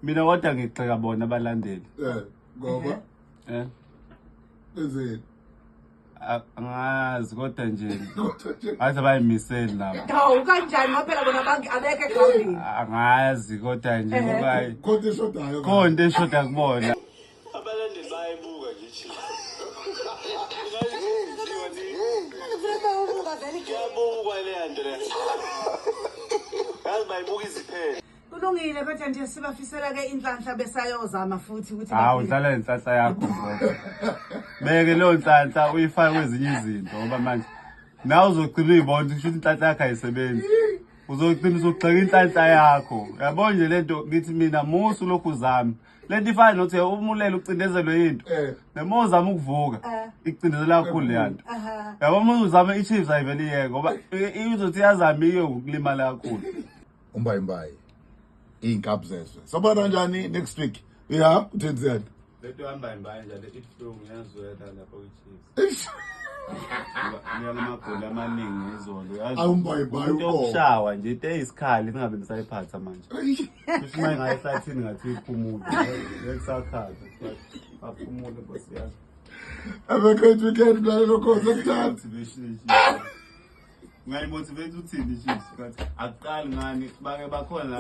Mina kodwa ngigxeka bona abalandeli. Ngoba Eh? benzeni? Angazi kodwa nje Kodwa nje athi abayimiseli nabo. Hawu, kanjani ngoba phela bona abekho egrawundini. Angazi kodwa nje ngoba khona eshodayo. Khona into eshoda kubona. Abalandeli bayayibuka nje iChiefs. Iyabukwa leya nto leya. Yazi bayibuka iziphele. Kulungile, kodwa nje sibafisela ke inhlanhla besayozama futhi ukuthi Hawu, udlala nenhlanhla yakho, mfowethu. Beke leyo nhlanhla uyifake kwezinye izinto ngoba manje nawe uzogcina uyibona ukuthi inhlanhla yakho ayisebenzi. Uzogcina usugxeka inhlanhla yakho. Yabo nje lento ngithi mina musu lokhu uzama. Lento ifana nokuthi uma ulele ucindezelwe into. Noma uzama ukuvuka ikucindezela kakhulu leya nto. Yabo, uma uzama i-Chiefs ayivele iyeke ngoba izothi iyazama iye ukulimala kakhulu. Umbayimbayi. Iy'nkabi zezwe. Sabona kanjani next week? Ya, uthenzeni? Lento ihamba imbayi nje le ibuhlungu, iyazwela lapho kwi-Chiefs. Eish. Nika amagoli amaningi izolo. Yazi, Awumbayimbayi into uqobo. yokushawa nje into eyisikhali ningabe nisayiphatha manje. Eish. Kusho uma ingaye ehlathini ngathi iphumule. Ngeke kusakhala. Aphumule, Nkosi yami. Have a great weekend, mlalelo Khosi ekuthanda. Motivation. Ngayimotivate uthini i-Chiefs? But akuqali ngani bake bakhona.